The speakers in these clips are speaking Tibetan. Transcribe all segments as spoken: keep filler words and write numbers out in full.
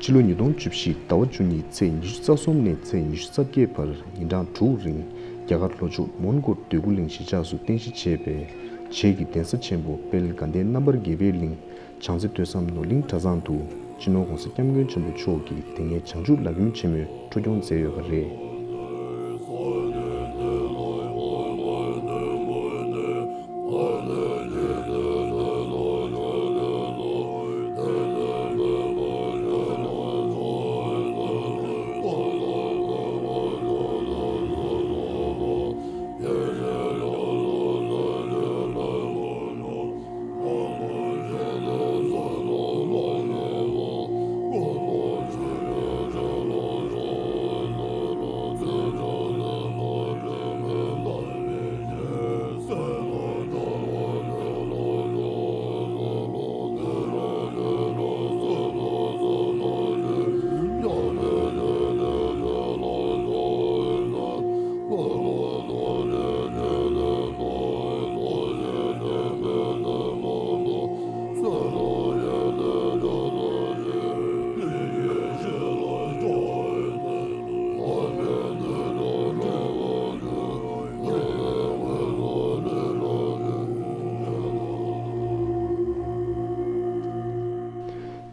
ཕྱི་ལོ་ཉིས་སྟོང་བཅུ་བཞི་ཟླ་བ་བཅུ་གཉིས་ཚེས་ཉི་ཤུ་རྩ་གསུམ་ནས་ཚེས་ཉི་ཤུ་རྩ་བརྒྱད་བར་ཉིན་གྲངས་དྲུག་རིང་རྒྱ་གར་ལྷོ་ཕྱོགས་མོན་གྷོ་འདོད་རྒུ་གླིང་གཞིས་ཆགས་སུ་རྟེན་གཞི་བྱས་པའི་བྱེས་ཀྱི་གདན་ས་ཆེན་པོ་དཔལ་དགའ་ལྡན་རྣམ་པར་རྒྱལ་བའི་གླིང་བྱང་རྩེ་ཐོས་བསམ་ནོར་གླིང་གྲྭ་ཚང་དུ་སྤྱི་ནོར་༸གོང་ས་༸སྐྱབས་མགོན་ཆེན་པོ་མཆོག་གིས་དེ་སྔའི་བྱང་ཆུབ་ལམ་རིམ་ཆེན་མོའི་འཕྲོ་སྐྱོང་མཛད་ཡོད་པ་རེད།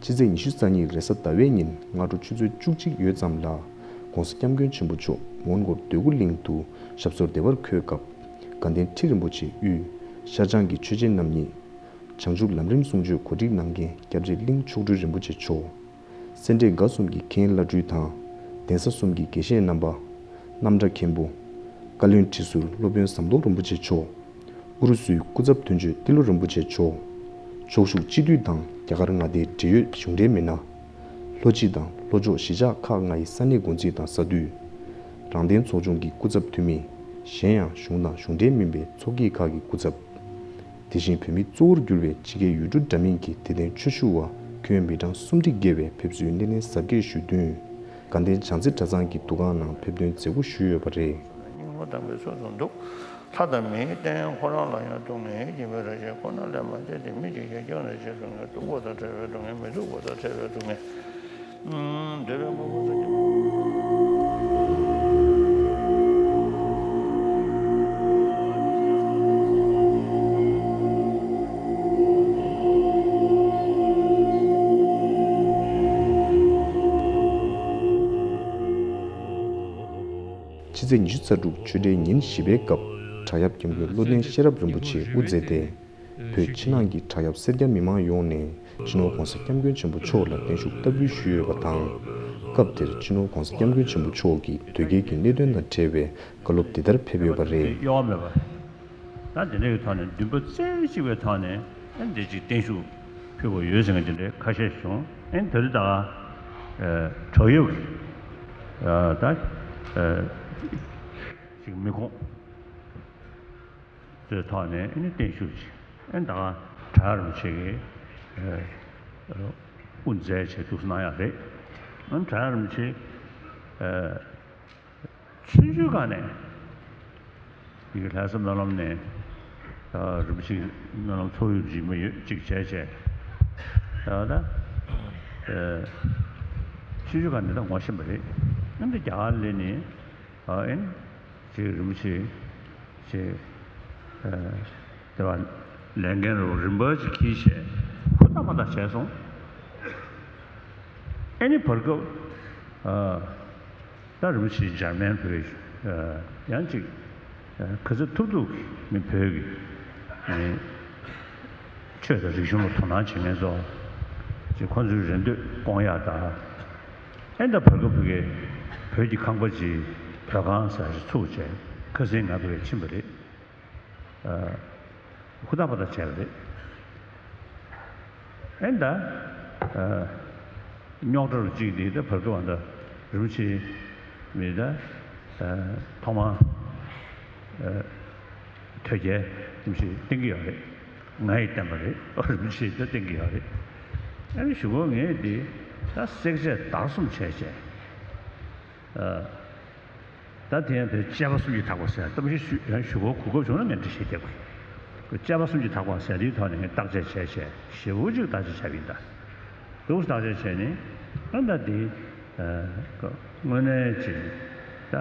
ཕྱི་ཚེས་ཉི་ཤུ་རྩ་གཉིས་རེས་གཟའ་ཟླ་བའི་ཉིན་སྔ་དྲོ་ཆུ་ཚོད་བཅུ་གཅིག་ཡོལ་ཙམ་ལ་༸གོང་ས་༸སྐྱབས་མགོན་ཆེན་པོ་མཆོག་མོན་གྷོ་འདོད་རྒུ་གླིང་དུ་ཞབས་སོར་བདེ་བར་འཁོད་སྐབས་དགའ་ལྡན་ཁྲི་རིན་པོ་ཆེ་དབུས་ཤར་བྱང་གི་ཆོས་རྗེ་རྣམ་གཉིས། བྱང་ཆུབ་ལམ་རིམ་གསུང་ཆོས་གོ་སྒྲིག་གནང་མཁན་སྐྱབས་རྗེ་གླིང་མཆོག་སྤྲུལ་རིན་པོ་ཆེ་མཆོག་སེ་འབྲས་དགའ་གསུམ་གྱི་མཁན་བླ་སྤྲུལ་དང་། གདན་ས་གསུམ་གྱི་དགེ་བཤེས་རྣམ་པ། རྣམ་གྲྭ་མཁན་པོ། བཀའ་བློན་ཁྲི་ཟུར་སློབ་དཔོན་ཟམ་གདོང་རིན་པོ་ཆེ་མཆོག་ཨུ་རུ་སུའི་སྐུ་ཚབ་དོན་གཅོད་ཏི་ལོ་རིན་པོ་ཆེ་མཆོག་ཕྱོགས་བཞུགས་སྤྱི་འཐུས་དང་རྒྱ་གར་མངའ་སྡེའི་འབྲེལ་ཡོད་གཞུང་འབྲེལ་མི་སྣ། ལྷོ་སྤྱི་དང་ལྷོ་ཕྱོགས་གཞིས་ཆགས་ཁག་ལྔའི་ས་གནས་འགོ་འཛིན་དང་ས་འཐུས། རང་བདེན་ཚོགས་ཆུང་གི་སྐུ་ཚབ་འཐུས་མི། གཞན་ཡང་གཞུང་དང་གཞུང་འབྲེལ་མིན་པའི་ཚོགས་སྐྱིད་ཁག་གི་སྐུ་ཚབ། དེ་བཞིན་བོད་མི་གཙོ་བོར་གྱུར་པའི་ཕྱི་རྒྱལ་ཡུལ་གྲུ་འདྲ་མིན་གྱི་དད་ལྡན་ཆོས་ཞུ་བ་ཁྱོན་མི་གྲངས་སུམ་ཁྲི་བརྒལ་བས་ཕེབས་བསུའི་སྣེ་ལེན་གཟབ་རྒྱས་ཞུས་བསྟུན། དགའ་ལྡན་བྱང་རྩེ་གྲྭ་ཚང་གི་འདུ་ཁང་ནང་ཕེབས་ཐོན་མཛད་སྒོ་ཞུས་ཡོད་པ་རེད། སྙིང་པོ་དམ་པའི་ཚུལ་དུ་འདུག་ལྷ་དང་མིའི་རྟེན་ཁོ་རང་ལ་ཡང་སྡུག་བསྔལ་སྦྱིན་པའི་རང་བཞིན་ཁོ་ན་ལས་མ་འདས་ཏེ། མི་གཅིག་གིས་ཀྱང་ནི་རྗེས་སུ་ངེས། སྡུག་པོ་དང་བྲལ་བའི་སྡུག་བསྔལ། མི་སྡུག་པོ་དང་བྲལ་བའི་སྡུག་བསྔལ། འདོད་པའི་དངོས་པོ་ཚོ་སྐྱེ། ཕྱི་ཚེས་ཉི་ཤུ་རྩ་དྲུག་ཆོས་འབྲེལ་ཉིན་བཞི་པའི་སྐབས་བྲག་གཡབ་སྐྱབས་མགོན་བློ་ལྡན་ཤེས་རབ་རིན་པོ་ཆེས་དབུ་མཛད་དེ། བོད་ཕྱི་ནང་གི་བྲག་གཡབ་སེར་སྐྱ་མི་མང་ཡོངས་ནས་སྤྱི་ནོར་༸གོང་ས་༸སྐྱབས་མགོན་ཆེན་པོ་མཆོག་ལ་བརྟན་བཞུགས་བསྟར་འབུལ་ཞུས་ཡོད་པ་དང་། སྐབས་དེར་སྤྱི་ནོར་༸གོང་ས་༸སྐྱབས་མགོན་ཆེན་པོ་མཆོག་གིས་དོལ་རྒྱལ་གྱི་གནད་དོན་དང་འབྲེལ་བའི་བཀའ་སློབ་འདི་ལྟར་ཕེབས་ཡོད་པ་རེད། གཡོ་བ་མེད་པ། ད་དེ་འདྲ་ཡི་ཐོག་ནས་འདུན་པ་རྩེ་གཅིག་པའི་ཐོག་ནས་ཨ་འདི་ཅིག་བརྟན་བཞུགས་ཕུལ་དགོས་ཡོད་ཟེར་མཁན་དེ་འདྲའི་ཁ་ཤས་བྱུང་། ཨ་ནི་དེ་རིང་ད་ཨ་བྲག་གཡབ་ཀྱི་ཨ་ད་ཨ་ཅིག་མི་ཁོངས་ཚོའི་ཐོག་ནས་ཨ་ནི་བརྟན་བཞུགས་ཅིག་ཨ་ནི་ད་ག་བྲག་རིན་པོ་ཆེ་གིས་ཨ་དབུ་མཛད་བྱས་འདུག་སེ་གནང་ཡག་རེད། ཨ་ནི་བྲག་རིན་པོ་ཆེ་ཨ། ཆུང་ཆུང་སྒང་ནས་ཡི་གེ་ལྷག་བསམ་སྨོན་ལམ་ནས་རིན་པོ་ཆེ་སྨོན་ལམ་ཚོགས་ཡུལ་འཇིགས་མ་ཡོད་ཅིག་བྱས་བྱས་ད་ཆུང་ཆུང་སྒང་ནས་ད་ངོ་ཤེས་པ་རེད། ཨ་ནི་རྒྱ་གར་སླེབས་ནས་ཨ་ནི་ཅིག་རིན་པོ་ཆེ་ཅིག་དེ་བ་ལས་འགན་རུ་རིམ་པ་ཅིག་འཁྱེར་བྱས་ཧུར་ཐག་པ་ཐག་བྱས་སོང་། ཨ་ནི་བར་སྐབས་ད་རིན་པོ་ཆེ་འཇར་མན་བོད་ཡང་ཅིག་ག་ཚོད་ཐུབ་ཐུབ་ཀྱིས་མི་བོད་ཀྱི་ཆོས་དང་རིག་གཞུང་ལ་དོ་སྣང་བྱེད་མཁན་ཚོ་ཅིག་ཁོང་ཚོའི་རེ་འདོད་སྐོང་ཡག་དང་། ཨེ་ད་བར་སྐབས་ཀྱི་བོད་ཀྱི་ཁང་པ་ཅིག་བོད་ཁང་ཟེར་ཞིག་ཚུགས་བྱས་ཁ་སང་ང་བོད་ཕྱིན་པ་རེད། ཧུར་ཐག་པ་ཐག་བྱས་པ་རེད། ཨེ་ད། རྙོག་དྲ་རུ་གཅིག་འདི་ད་བར་སྐབས་ཨ་ད་རིན་པོ་ཆེ་མི་ད། ཐོག་མར། དོལ་རྒྱལ་རིན་པོ་ཆེ་བསྟེན་གྱི་ཡོད་རེད། ང་ཡིས་བསྟེན་པ་རེད། རིན་པོ་ཆེ་ད་བསྟེན་གྱི་ཡོད་རེད། ཨ་ནི་གཞུག་གུ་ངས་འདི་ད་བསྲེག་བཅད་བརྡར་གསུམ་བྱས་བྱས། ད་དེ་ཡང་དེ་དཔྱད་པ་སུམ་ཅུ་ཐག་པ་ཟེར་གཏམ་བཤད་ཞུ་ཡང་ཞུ་སྒོ་གོ་སྐབས་བྱུང་ན་ངས་འདྲི་བཤད་རྒྱབ་དགོས། དཔྱད་པ་སུམ་ཅུ་ཐག་པ་ཟེར་དེའི་ཐོག་ནས་ངས་བརྟག་དཔྱད་བྱས་བྱས་ཞེ་པོ་ཅིག་བརྟག་དཔྱད་བྱས་པ་ཡིན་ད། འདུག་བརྟག་དཔྱད་བྱས་ནས་ ད་ལྟ་དེ་དངོས་གནས་ཅིག་ད་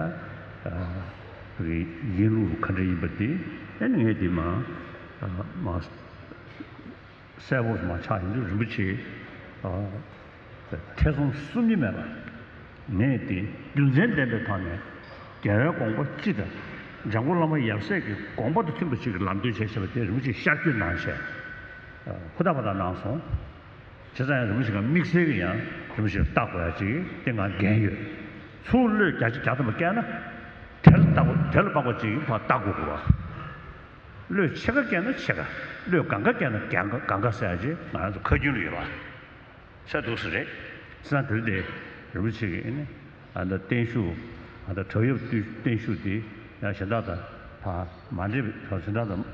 ཡིན་ལུགས་ག་འདྲ་ཡིན་པ་དེ་ཨེ་ནི་ངས་དེ་མ་མ། གསལ་པོ་མ་ཆགས་ཡིན་དུས་རིན་པོ་ཆེ་ཐེ་ཚོམ་གསུམ་གྱིས་མེད་པ། ངས་དེ་རྒྱུ་མཚན་ལྡན་པའི་ཐོག་ནས་རྒྱལ་བའི་དགོངས་པ་སྤྱི་དང་འཇམ་མགོན་བླ་མ་ཡབ་སྲས་ཀྱི་དགོངས་པ་དང་མཐུན་པ་ཞིག་གི་ལམ་སྟོན་བྱས་བྱས་པ་དེ་རིན་པོ་ཆེས་ཤར་བསྐྱོད་གནང་བྱས་ཧུར་ཐག་པ་དང་གནང་སོང་། བྱས་ཙང་ཡང་རིན་པོ་ཆེ་ག་དམིགས་བསལ་གྱི་ཡང་རིན་པོ་ཆེ་ལ་བལྟ་དགོས་ཡ་ཅིག་དེ་ང་འགན་ཡོད། ཚུར་བློས་བརྒྱ་ཆ་བརྒྱ་ཐམ་པ་བསྐྱལ་ན་དེ་ལ་བལྟ་དགོས་དེ་ལ་དཔག་པ་ཅིག་ཕར་བལྟ་དགོས་དགོས་པ། བློས་ཕྱེད་ཀ་བསྐྱལ་ན་ཕྱེད་ཀ། བློས་གང་ག་བསྐྱལ་ན་གང་ག་གང་ག་ཟེར་ཡ་ཅིག་ང་རང་ཚོ་ཁ་རྒྱུན་ལ་ཡོད་པ། ཟེར་འདུག་ཟེར་རེད། ཟེར་ན་དེ་ལ་དེ་རིན་པོ་ཆེ་གིས་ཨེ་ནི་ཨ་ད་བརྟན་བཞུགས་ཨ་ད་བྲག་གཡབ་བརྟན་བཞུགས་དེ་ཡང་གཞན་དག་དང་ཕར་མ་འདྲེས་པ་གཞན་དག་དང་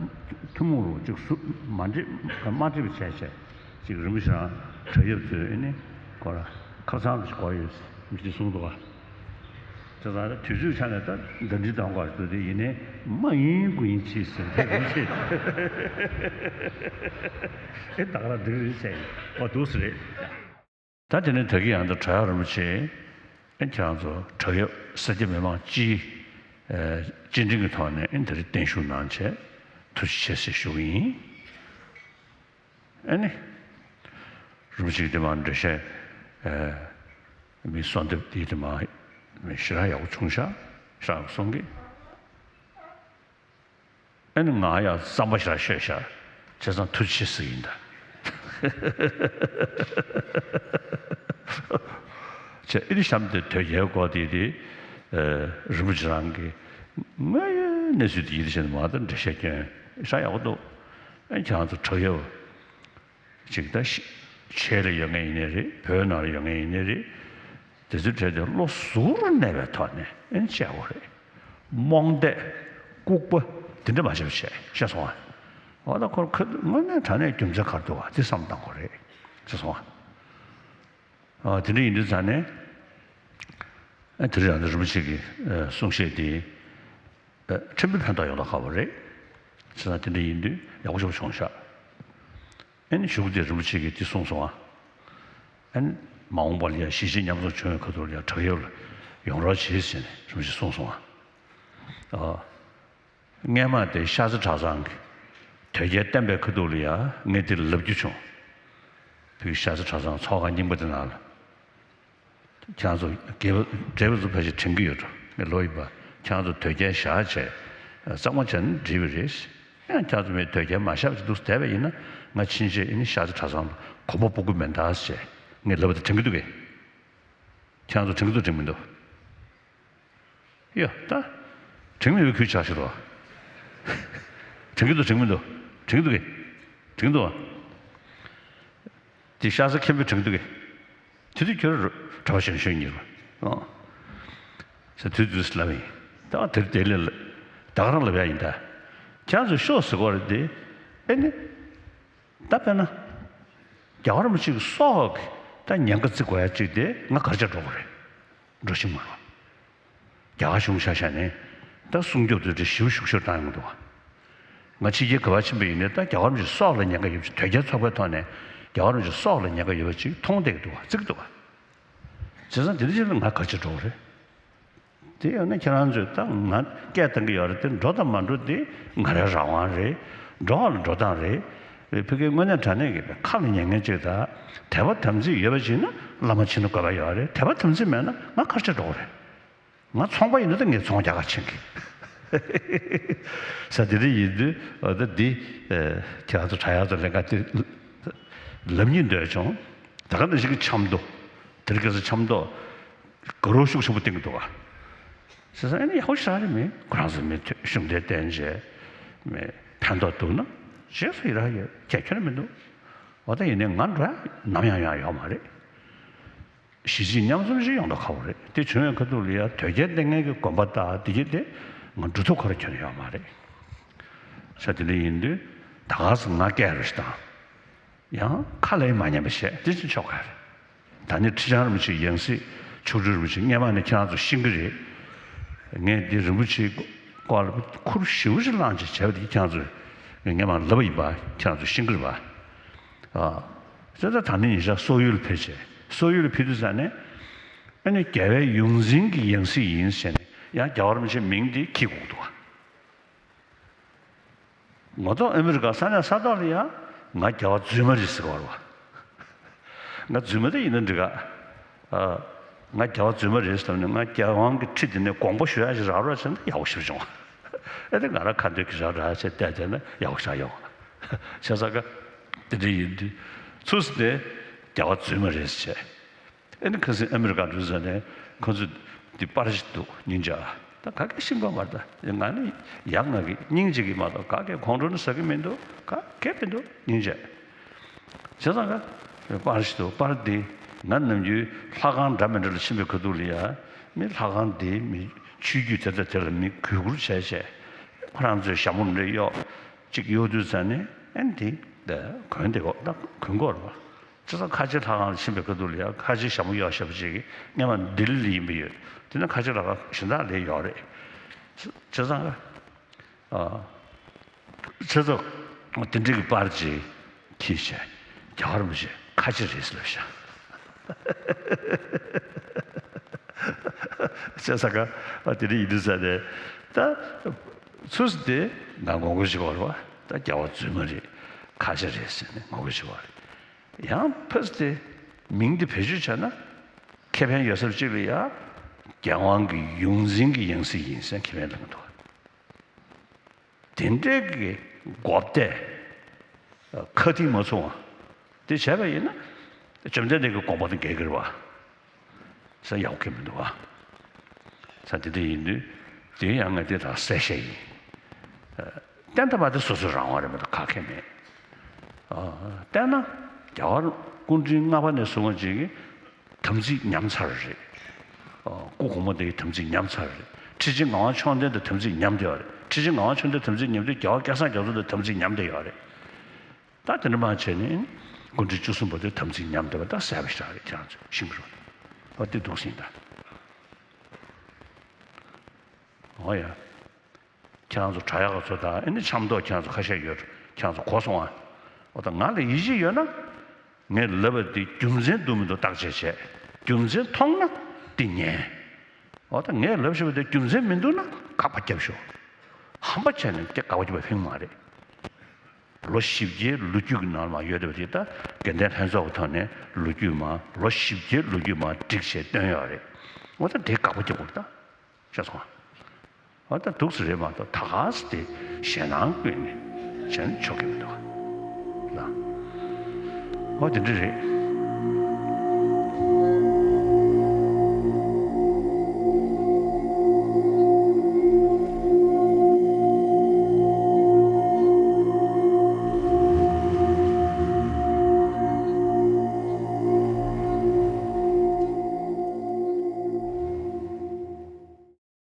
ཐུན་མོང་རུ་ཅིག་སུ་མ་འདྲེས་མ་འདྲེས་པ་བྱས་བྱས་ཅིག་རིན་པོ་ཆེ་རང་བྲག་གཡབ་ཚོས་ཨེ་ནི་ཁོ་རང་ཁ་སང་ལ་ཞིག་གོ་ཡོད་ཟེར་མི་ཞིག་གསུངས་འདུག་ག་དེ་ཙང་དུས་ཚོད་ཆ་ནས་ད་འདི་འདྲི་གཏོང་དགོས་འདུག་དེ་ཡིན་ནའི་མ་ཡིན་དགུ་ཡིན་ཕྱིས་ཟེར་དེ་རིན་ཆེ་ཨེ་ད་ག་རང་འགྲིག་རེད་ཟེར་ཨོ་འདུག་ཟེར་རེད། ད་དེ་ནས་ད་གི་ཡང་ད་བྲག་གཡབ་རིན་པོ་ཆེ་ཨེ་ཁྱེད་རང་ཚོ་བྲག་གཡབ་སེར་སྐྱ་མི་མང་སྤྱིའི་སྤྱི་འགྲིམ་གྱི་ཐོག་ནས་ཨེ་འདི་རིགས་བརྟན་བཞུགས་གནང་བྱས་ཐུགས་རྗེ་ཆེ་ཟེར་ཞུ་གི་ཡིན། ཨ་ནི། རིན་པོ་ཆེ་གི་དེ་མ་འགྲེལ་བཤད་ཨ་མི་གསོལ་འདེབས་དེ་དེ་མ་ཞེ་དྲག་ཡག་པོ་བྱུང་ཤག་ཤག་གསུང་གི་ཨ་ནི་ང་ཡང་རྩམ་པ་ཞེ་དྲག་ཤོད་ཤག་བྱས་ཙང་ཐུགས་རྗེ་ཆེ་ཟེར་གི་ཡིན་ད། བྱས་ཨ་ནི་གཤམ་དེ་དོལ་རྒྱལ་སྐོར་དེ་དེ་རིན་པོ་ཆེ་རང་གི་དངོས་ཡོད་གནས་ཚུལ་དེ་ཡིད་ཆེས་མ་ད་འགྲེལ་བཤད་སྐྱོན་ཤག་ཡག་པོ་འདུག་ཨ་ནི་ཁྱེད་རང་ཚོ་བྲག་གཡབ། ཅིག་ད་ཤི་ཆེད་ལ་ཡོད་མཁན་ཡིན་ནའི་རེད། བོད་ནང་ལ་ཡོད་མཁན་ཡིན་ནའི་རེད། དེ་ཚོའི་གྲས་དེ་བློ་གཟུ་རུ་གནས་པའི་ཐོག་ནས་ཨེ་བྱས་དགོས་རེད། རྨོངས་དད་ལྐུགས་པ་དེ་འདྲ་མ་བྱེད་པ་བྱས་ཤེས་སོང་ཨ། འོ་ད་ཁོ་ཁ་དངོས་གནས་དྲང་གནས་རྒྱུ་མཚན་ག་རེ་འདུག་བ་དེ་བསམ་བཏང་དགོས་རེད་ཤེས་སོང་ཨ། ཨ་དེ་འདྲ་ཡིན་དུས་ཙང་ནས་ཨ་དེ་རིང་ཡང་རིན་པོ་ཆེ་གི་ཨ་གསུང་བཤད་དེ་ཨ་ཕྲན་བུ་ཕན་ཐོགས་ཡོང་ད་ཁག་པོ་རེད། བྱས་ཙང་དེ་འདྲ་ཡིན་དུས་ཡག་པོ་ཞེ་པོ་བྱུང་ཤག་ཨ་ནི་གཞུག་དེ་རིན་པོ་ཆེ་གིས་འདི་གསུངས་སོང་ཨ། ཨ་ནི་མ་འོངས་པ་ལ་ཡང་གཞིས་བྱེས་མཉམ་འཛོམས་བྱུང་བའི་ཁ་ཐུག་ལ་ཡང་བྲག་གཡབ་ལ་ཡོང་རོགས་བྱེད་ཟེར་ནས་རིན་པོ་ཆེས་གསུངས་སོང་ཨ། ཨ། སྔས་མ་དེ་ཤར་རྩེ་གྲྭ་ཚང་གི་དོལ་རྒྱལ་བསྟན་པའི་ཁ་ཐུག་ལ་ཡང་ངས་དེ་ལབ་རྒྱུ་བྱུང་། བོད་ཀྱི་ཤར་རྩེ་གྲྭ་ཚང་ཚོགས་ཁང་རྙིང་པ་དེ་ནང་ལ། ཁྱེད་རང་ཚོ་དགེ་བ་བགྲེས་པ་ཚོ་ཕལ་ཆེར་དྲན་གྱི་ཡོད་འགྲོ། ངས་ལོ་ཡིན་པ་ཁྱེད་རང་ཚོ་དོལ་རྒྱལ་བཞག་བྱས་གཙང་མ་བྱས་ན་འགྲིག་པ་རེད། ཡང་ཁྱེད་རང་ཚོ་མི་དོལ་རྒྱལ་མ་བཞག་པ་ཅིག་འདུག་བསྡད་པ་ཡིན་ན་ང་ཕྱིན་ཆད་ཨ་ནི་ཤར་རྩེ་གྲྭ་ཚང་ལ་གོམ་པ་སྤོ་གི་མེད་ད་ཟེར་ངས་ལབ་པ་དེ་དྲན་གྱི་འདུག་གས། ཁྱེད་རང་ཚོ་དྲན་གྱི་འདུག་དྲན་གྱི་མི་འདུག་ཡ་ད། དྲན་མེད་པའི་ཁུལ་ཆགས་ཤིག་རོ། དྲན་གྱི་འདུག་དྲན་མི་འདུག་དྲན་གྱི་འདུག་གས། དྲན་གྱི་འདུག་བ། དེ་ཤ་ཚ་མཁན་པོས་དྲན་གྱི་འདུག་གས། དེ་དུས་ཁྱོད་ར་གྲྭ་པ་གཞོན་གཞོན་ཉིད་རོ། ཨང་། ཟེར་དུས་དུས་ལབ་ཡིན། ད་དེར་དེ་ལས་ད་ག་རང་ལབ་ཡ་ཡིན་ད། ཁྱེད་ཚོ་ཤོག་ཟེར་གོ་རེད་དེ། ཨེ་ནི། ད་དཔེར་ན། རྒྱ་གར་མི་གཅིག་སྲོག་གི་ད་ཉེན་ཁ་བརྩི་དགོས་ཡ་གཅིག་དེ་ང་གར་ཆ་འགྲོ་དགོས་རེད། འགྲོ་ཤེས་མ་རེད། རྒྱ་གར་གཞུང་ཆ་བཞག་ནས་ད་སྲུང་སྐྱོབ་དེ་འདྲ་ཞེ་པོ་ཤུགས་ཆེར་བཏང་ཡོང་གི་འདུག་བ། ང་ཕྱི་རྒྱལ་ག་པར་ཕྱིན་པ་ཡིན་ནའི་ད་རྒྱ་གར་མི་གཅིག་སྲོག་ལ་ཉེན་ཁ་ཡོད་པ་ཅིག་དོལ་རྒྱལ་ཚོགས་པའི་ཐོག་ནས་རྒྱ་གར་མི་གཅིག་སྲོག་ལ་ཉེན་ཁ་ཡོད་པ་ཅིག་མཐོང་བསྡད་ཀྱི་འདུག་བ་བརྩི་གི་འདུག་བ། བྱས་ཙང་དེ་འདྲ་ཅིག་ལ་ང་གར་ཆ་འགྲོ་དགོས་རེད། དེ་ཡང་ན་ཁྱེད་རང་ཚོས་ད་ང་སྐད་བཏང་གི་ཡོད་རེད་དེ་འགྲོ་དང་མ་འགྲོ་དེ་ང་རའི་རང་དབང་རེད། འགྲོ་བ་ལ་འགྲོ་སྟངས་རེད། ཕ་གིའི་དངོས་གནས་དྲང་གནས་ཀྱི་ཁ་ལ་ཉན་མཁན་ཅིག་དང་དད་པ་དམ་ཚིག་ཡོད་པ་ཅིག་ན་བླ་མ་ཕྱིན་ན་དགོས་པ་ཡོད་རེད། དད་པ་དམ་ཚིག་མེད་ན་ང་གར་ཆ་འགྲོ་དགོས་རེད། ང་ཚོང་པ་ཡིན་ན་ད་ངས་ཚོང་རྒྱག་ག་ཕྱིན་གི་ས་དེ་འདྲ་ཡིན་དུས་ཨ་ད་འདི་ཁྱེད་རང་ཚོ་དྲ་ཡག་ཚོ་ལས་ཀ་དེ་ལབ་སྙིང་འདོད་བྱུང་། ད་ག་ནང་བཞིན་གྱི་འཆམ་མདོ་དེར་སྐད་ཆ་འཆམ་མདོ། དགའ་རབ་ཤུགས་ཆེན་པོ་བསྟན་གྱི་འདུག་ག་ཟེར་ཙང་ཨ་ནི་ཡག་པོ་ཞེ་དྲག་རེད། མི་ཁོ་རང་ཚོ་མི་ཐོས་གཞུང་འབྲེལ་བསྟན་བྱས་མི་ཕན་ཐོགས་འདུག་ན་རྗེས་སུ་ཡི་རང་ཡོད་ཁྱད་ཁྱོན་ནས་མི་འདུག་འོ་ད་ཡིན་ནའི་ང་འགྲོ་ཡ་ནམ་ཡང་ཡང་ཡོད་མ་རེད། གཞིས་བྱེས་མཉམ་འཛོམས་ཤིག་ཡོང་མདོག་ཁ་པོ་རེད། དེ་བྱུང་བའི་ཁ་ཐུག་ལ་ཡ་དོལ་རྒྱལ་བསྟེན་མཁན་གྱི་དགོན་པ་དང་དེ་གྱད་དེ་ང་འགྲོ་ཐུབ་ཁོ་ར་ཁྱོན་ཡོད་མ་རེད། ས་དེ་འདྲ་ཡིན་དུས་ད་ག་སེ་ང་སྐད་རུ་ཞིག་བཏང་། ཡང་ཁ་ལ་ཡང་མ་ཉན་པ་བྱས་དེ་ཅི་ཆོག་ག་རེད། ད་ནི་ཁྲི་བྱང་རིན་པོ་ཆེ་ཡང་སྲིད་མཆོག་སྤྲུལ་རིན་པོ་ཆེ་སྔས་མ་ནས་ཁྱེད་རང་ཚོ་ཤེས་ཀྱི་རེད། ངས་འདི་རིན་པོ་ཆེའི་སྐོར་ལ་ཁུར་ཞེ་པོ་ཞིག་བླངས་བྱས་བྱས་པ་དེ་ཁྱེད་རང་ཚོས་ངས་སྔས་མ་ལབ་པ་ཡིན་པ་ཁྱེད་རང་ཚོས་ཤེས་ཀྱི་རེད་པ། ཨ། བྱས་ཙང་ད་ནི་ཉིན་ཞག་སོག་ཡུལ་ཕེབས་བྱས། སོག་ཡུལ་ལ་ཕེབས་དུས་ཙ་ནས་ཨ་ནི་རྒྱལ་བའི་ཡོངས་འཛིན་གྱི་ཡང་སྲིད་ཡིན་ཟེར་ནས་ཡང་རྒྱལ་བ་རིན་པོ་ཆེའི་མིང་དེ་འཁྱེར་དགོས་འདུག་བ། ངོ་ཐོག་ཨ་མི་རི་ཀ་ས་གནས་ས་ཐོག་ལ་ཡང་ང་རྒྱལ་བ་རྫུན་མ་རེད་ཟེར་བ་རེད་བ། ང་རྫུན་མ་དེ་ཡིན་ན་འགྲིག་ག་ཨ། ང་རྒྱལ་བ་རྫུན་མ་རེད་ཟེར་ནས་ང་རྒྱལ་དབང་གི་ཁྲི་དེ་ནས་དགོངས་པ་ཞུ་ཡག་ཞིག་རག་རོགས་བྱས་ན་ཡག་པོ་ཞེ་པོ་བྱུང་བ། ཨེ་དེ་ང་རང་ཁ་འདོན་གྱི་རག་རག་བྱས་བསྡད་བསྡད་ན་ཡག་པོ་ཞེ་དྲག་ཡོང་བ། བྱས་ཙང་ཀ་དེ་འདྲ་ཡིན་དུས་ཚུགས་སུ་དེ་རྒྱལ་བ་རྫུན་མ་རེད་ཟེར་བྱས། ཨ་ནི་ཁ་སང་ཨ་མི་རི་ཀ་འགྲོ་ས་ནས་ཁོ་ཚོ་འདི་པར་ཞིག་འདུག་སྙིང་རྗེ་ཨ། ད་ག་གེ་ཤེས་ཀྱི་མ་རེད། ད་ང་ནི་ཡག་ང་གི་སྙིང་རྗེ་གི་མ་གཏོགས་ག་གེ་ཁོང་ཁྲོ་ནི་ཟ་གི་མི་འདུག་ག་གེ་མི་འདུག་སྙིང་རྗེ། བྱས་ཙང་ག་པར་ཞིག་འདུག་པར་འདི་ང་ནམ་རྒྱུན་ལྷ་ཁང་འདྲ་མི་འདྲ་ལ་ཕྱིན་པའི་ཁ་ཐུག་ལ་ཡ་མི་ལྷ་ཁང་འདི་མི་ཆོས་བརྒྱུད་དེ་དང་དེ་ལ་མི་གུས་བཀུར་བྱས་བྱས་ཁོ་རང་ཚོས་ཞྭ་མོ་འདྲ་གཡོག་ཅིག་གཡོག་དུས་ཙ་ནས་ཨ་ནི་འདི་གོན་བསྡད་ཀྱི་ཡོད། ད་གོན་གྱི་ཡོད་རེད་པ། བྱས་ཙང་ཁ་ཆེ་ལྷ་ཁང་ལ་ཕྱིན་པའི་ཁ་ཐུག་ལ་ཡང་ཁ་ཆེ་ཞྭ་མོ་གཡོག་ཞེ་པོ་ཅིག་གིས་སྔོན་མ་ལྡི་ལི་ལ་ཡིན་པ་ཡོད། དེ་ནས་ཁ་ཆེ་ལྷ་ཁང་གཞན་དག་ལ་ཡོད་རེད། བྱས་ཙང་ཨ། བྱས་ཙང་དེ་འདྲ་གི་པར་ཅིག་འཁྱེར་བྱས་རྒྱལ་བ་རིན་པོ་ཆེ་ཁ་ཆེ་རེད་ཟེར་ལབ་ཤག་བྱས་ཙང་ཀ་དེ་འདྲ་ཡིན་དུས་ཙ་ནས་ད་ཚུགས་སུ་དེ་ང་ངོ་རྒོལ་བྱེད་ཀྱི་ཡོད་རེད་པ། ད་རྒྱལ་བ་རྫུན་མ་རེད། ཁ་ཆེ་རེད་ཟེར་ནས་ངོ་རྒོལ་བྱེད་ཀྱི་ཡོད་རེད། ཡང་ཕར་དེ་མིང་དེ་བེད་སྤྱོད་བྱས་ན་ཁེ་ཕན་ཡོད་ས་གཅིག་ལ་ཡ་རྒྱལ་དབང་གི་ཡོངས་འཛིན་གྱི་ཡང་སྲིད་ཡིན་ཟེར་ཁེ་ཕན་ལེན་གྱི་འདུག་དེ་འདྲའི་གི་མགོ་བདེ་ཁ་གཏིང་མ་ཚུགས་པ་དེ་བྱས་པ་ཡིན་ན་བཅོམ་ལྡན་འདས་ཀྱི་དགོངས་པ་དང་འགལ་གྱི་རེད་པ། ས་ཡག་གི་མི་འདུག་བ། ས་དེ་འདྲ་ཡིན་དུས་དེ་ཡང་ང་དེ་དང་གསལ་བཤད་ཡིན། བསྟན་དང་པ་དེ་སོ་སོའི་རང་དབང་རེད་མ་གཏོགས་ཁ་ཁེ་མེད། ཨ། བསྟན་ན་རྒྱལ་བ་སྐུ་ཕྲེང་ལྔ་པ་ནས་བཟུང་བ་ཅིག་གིས་དམ་ཚིག་ཉམས་ཚར་རེད། ཨ། སྐུ་གོང་མ་དེ་གི་དམ་ཚིག་ཉམས་ཚར་རེད། ཁྲི་ཆེན་ངག་དབང་མཆོག་ལྡན་དང་དམ་ཚིག་ཉམས་བསྡད་ཡོད་རེད། ཁྲི་ཆེན་ངག་དབང་མཆོག་ལྡན་དམ་ཚིག་ཉམས་དུས་རྒྱལ་བ་སྐལ་བཟང་རྒྱ་མཚོ་དང་དམ་ཚིག་ཉམས་བསྡད་ཡོད་རེད། ད་དེ་འདྲ་མ་བྱས་ནས་སྐུ་ཕྲེང་བཅུ་གསུམ་པ་དེ་དམ་ཚིག་ཉམས་བསྡད་པ་ད་གསལ་པོ་ཞིག་རེད། ཁྱེད་རང་ཚོས་ཤེས་ཀྱི་རེད། ཨ། དེ་འདུག་སེ་ཡིན་ད། འོ་ཡ། ཁྱེད་རང་ཚོ་དྲ་གྲགས་ཚོ་དང་ཨ་ནི་ཆབ་མདོ་ཁྱེད་རང་ཚོ་ཁ་ཤས་ཡོད། ཁྱེད་རང་ཚོ་གོ་སོང་ཨ། འོ་ད་ང་ལ་ཡིད་ཆེས་ཡོད་ན། ངས་ལབ་པ་དེ་རྒྱུ་མཚན་འདུག་མི་འདུག་བརྟག་དཔྱད་བྱས། རྒྱུ་མཚན་མཐོང་ན་དེ་ཉན། འོ་ད་ངས་ལབ་བཞག་པ་དེ་རྒྱུ་མཚན་མི་འདུག་ན་དགག་པ་རྒྱབ་ཤོག་ཧམ་པ་བྱས་ནས་དེ་དགག་པ་རྒྱབ་པ་ཕན་མ་རེད། ལོ་བཞི་བརྒྱའི་ལོ་རྒྱུས་ཀྱི་ནང་ལ་མར་ཡོད་བསྡད་པ་དེ་ད་དགེ་ལྡན་ལྷན་ཚོགས་ཀྱི་ཐོག་ནས་ལོ་རྒྱུས་མར་ལོ་བཞི་བརྒྱའི་ལོ་རྒྱུས་མར་བསྒྲིགས་བྱས་བཏོན་ཡོད་རེད། འོ་ད་དེ་དགག་པ་རྒྱབ་དགོས་རེད་ད། ཤེས་སོང་ཨ། འོ་ད་འདུག་སེ་རེད་མ་གཏོགས་ད་ག་སེ་དེ་ཞེད་སྣང་བསྐུལ་ནས་བྱས་ན་ཆོག་གི་མི་འདུག་ཨ། ལ། འོ་དེ་འདྲ་རེད།